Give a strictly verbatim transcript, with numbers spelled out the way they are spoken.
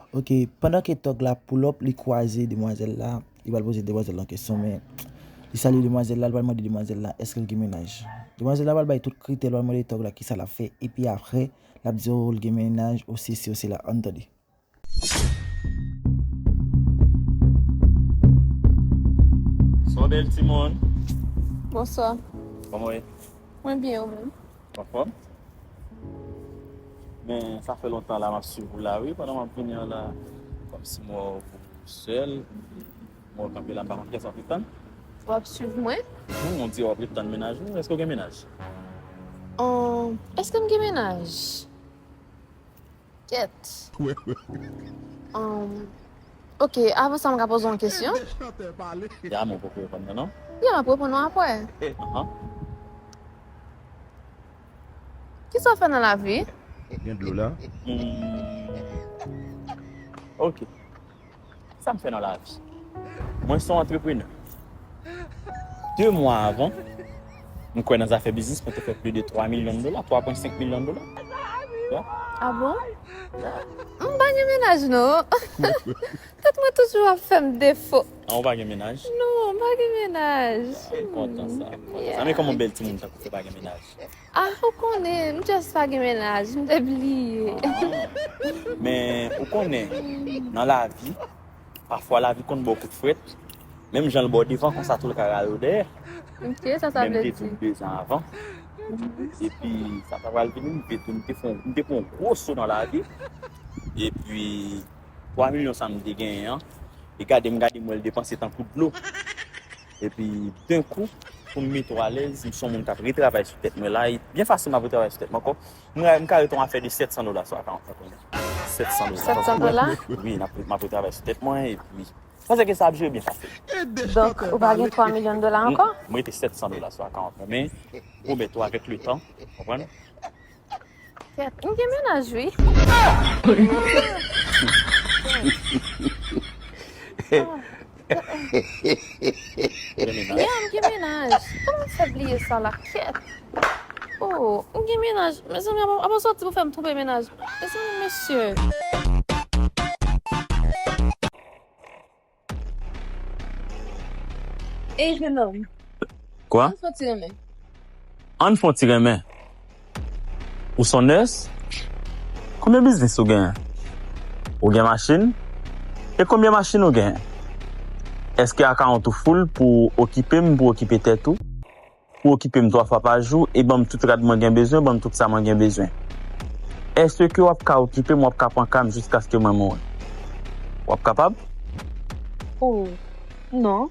Ok, pandan ke tòg la pull up, li kwaze demwazèl la, li pral poze demwazèl lan kesyon, men li salye demwazèl la, li pral mande demwazèl la èske l gen mennaj. Demwazèl la pral bay tout kritè, li pral mande tòg la kisa l ap fè, epi apre, l ap di w l gen mennaj, ou sesi, ou sela, ann tande. Sa w bèl timoun? Bonswa. Kòman w ye? Mwen byen, ou menm? Anfòm? Men sa fè lontan la m ap swiv ou la wi, pandan m ap vini an la, kòmsi m wè w sèl, m wè w kanpe la, m pa konn kiyès w ap ret tann. W ap swiv mwen? Wi, on dirè w ap ret tann mennaj ou, èske w gen mennaj? Ahn, èske m gen mennaj? Kèt. Ahn, ok, avan sa m ka poze w yon kesyon? Ya, men w poko reponn mwen non. Ya, m ap reponn ou apre. Ahan. Kisa w fè nan lavi? Gen dlo la. Hmm. Ok. Sa m fè nan lavi? Mwen se yon antreprenè. De mwa avan, m kwè nan zafè biznis, mwen te fè plis de twa milyon dola, twa pwen senk milyon dola. Ya. Ah bon? M pa gen mennaj non. Tèt mwen toujou ap fè m defo. An, ou pa gen mennaj? Non, m pa gen mennaj. M kontan sa, m kontan sa. Men kòman yon bèl timoun tankou w pa gen mennaj? Ah, ou konnen, m just pa gen mennaj, m te bliye. Men, ou konnen, nan lavi, pafwa lavi konn ba w kout frèt, menm jan l ba w devan, konsa tou l ka rale w dèyè. Ok, sa sa vle di? Men m te di w de zan avan. Epi, sa ta pral vini, m te, m te fè, m te pran yon gwo so nan lavi. Epi, twa milyon sa m te genyen an, e gade m gade m wè l depanse tankou dlo. Epi, denkou, pou m mete w alèz, m se yon moun k ap retravay sou tèt mwen la. E byen fasil, m ap retravay sou tèt mwen ankò. M ka, m ka rete yon afè de sèt san dola sou akawont mwen kounye a. Sèt san dola. Sèt san dola? Wi, m ap, m ap retravay sou tèt mwen, epi, m panse ke sa ap jere byen fasil. Donk, ou pa gen twa milyon dola ankò? M rete sèt san dola sou akawont mwen, men, m pwomèt ou avèk letan, konprann? Kèt, m gen mennaj, wi. Gen mennaj? Ya, m gen mennaj. Kòman m fè bliye sa la? Kèt. Oh, m gen mennaj. Mezanmi, apa, apa sòti pou fè m twonpe mennaj? Mezanmi, mesye. Ey, jenòm. Kwa? Ann fè yon ti renmen. Ann fè yon ti renmen? Ou se yon nès? Konbyen biznis ou genyen? Ou gen machin? E konbyen machin ou genyen? Èske akawont ou full pou okipe m, pou okipe tèt ou? Pou okipe m twa fwa pa jou e ban m tout rad mwen gen bezwen, ban m tout sa mwen gen bezwen. Èske w ap ka okipe m, w ap ka pran ka m jiskaske mwen mouri? W ap kapab? Oh, non.